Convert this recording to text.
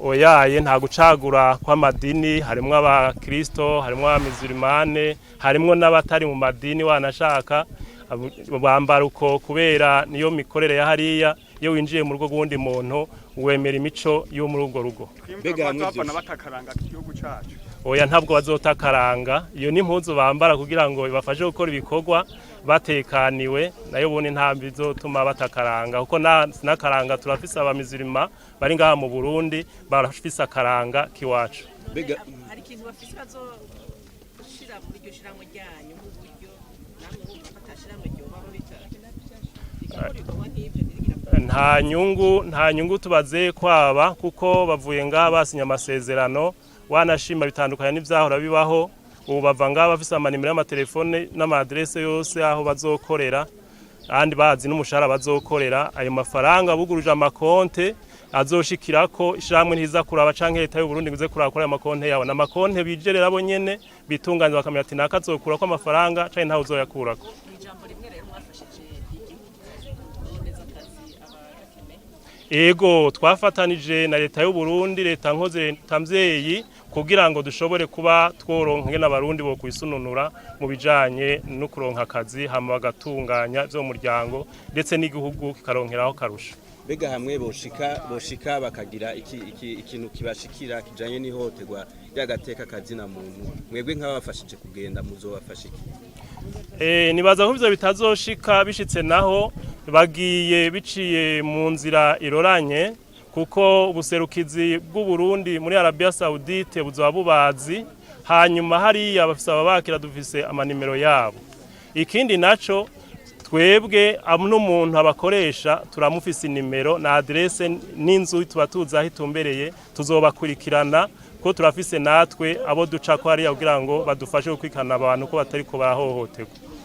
Oyaye, nta gucagura kw'amadini. Harimwo abakristo, harimwo abamizirimane, harimwo n'abatari mu madini. Wanashaka bambara uko kubera niyo mikorere ya hariya. Iyo winjiye mu rugo rw'uwundi muntu, wemera imico yo muri urwo rugo. Mbega hamwe bazobona batakaranga k'igihugu cacu? Oya, ntabwo bazotakaranga. Iyo ni impuzu bambara kugira ngo ibafashe gukora ibikorwa batekaniwe. Nayo ubundi nta bizotuma batakaranga, kuko n'akaranga turafise. Abamizirima bari ngaha mu Burundi barafise akaranga k'iwacu. Mbega Hari ikintu bafise bazoshira muri iryo shirahamwe ryanyu nk'uburyo namwe wumva ko ata shirahamwe ryobaho rigakora ibikorwa nk'ivyo ntirigira? Nta nyungu tubaze kwaba, kuko bavuye ngaha basinya amasezerano. Wanashima bitandukanye n'ivyahora bibaho. Ubu bava ngaha bafise amanimero y'amatelefone n'amadrese yose aho bazokorera, kandi bazi n'umushahara bazokorera. Ayo mafaranga buguruje amakonte azoshikirako ishirahamwe ntiza kuraba, canke leta y'u Burundi ngo ize kuraba kuri ayo makonte yabo. N'amakonte bijerera bo nyene, bitunganya, bakamenya ati naka azokurako amafaranga canke ntawe uzoyakurako. Mu ijambo rimwe rero, mwafashije igihugu kuboneza akazi abagakeneye? Ego, twafatanije na leta y'u Burundi, leta nkoze, leta mvyeyi, kugira ngo dushobore kuba tworonka ingene Abarundi bo kwisununura mu bijanye no kuronka akazi, hama bagatunganya vyo mu muryango, ndetse n'igihugu kikaronkeraho karusho. Mbega hamwe boshika bakagira ikintu kibashikira kijanye n'ihohoterwa ry'agateka kazina muntu, mwebwe nk'ababafashije kugenda muzobafasha iki? Nibaza ko ivyo bitazoshika. Bishitse naho, bagiye biciye mu nzira iroranye, kuko ubuserukizi bw'u Burundi muri Arabia Saoudite buzoba bubazi. Hanyuma hariya bafise ababakira, dufise amanimero yabo. Ikindi naco, twebwe n'umuntu abakoresha turamufise inimero na adresse n'inzu, tuba tuzi aho itumbereye. Tuzobakurikirana ko turafise natwe abo duca ko hariya kugira ngo badufashe gukurikirana abantu ko batariko barahohoterwa.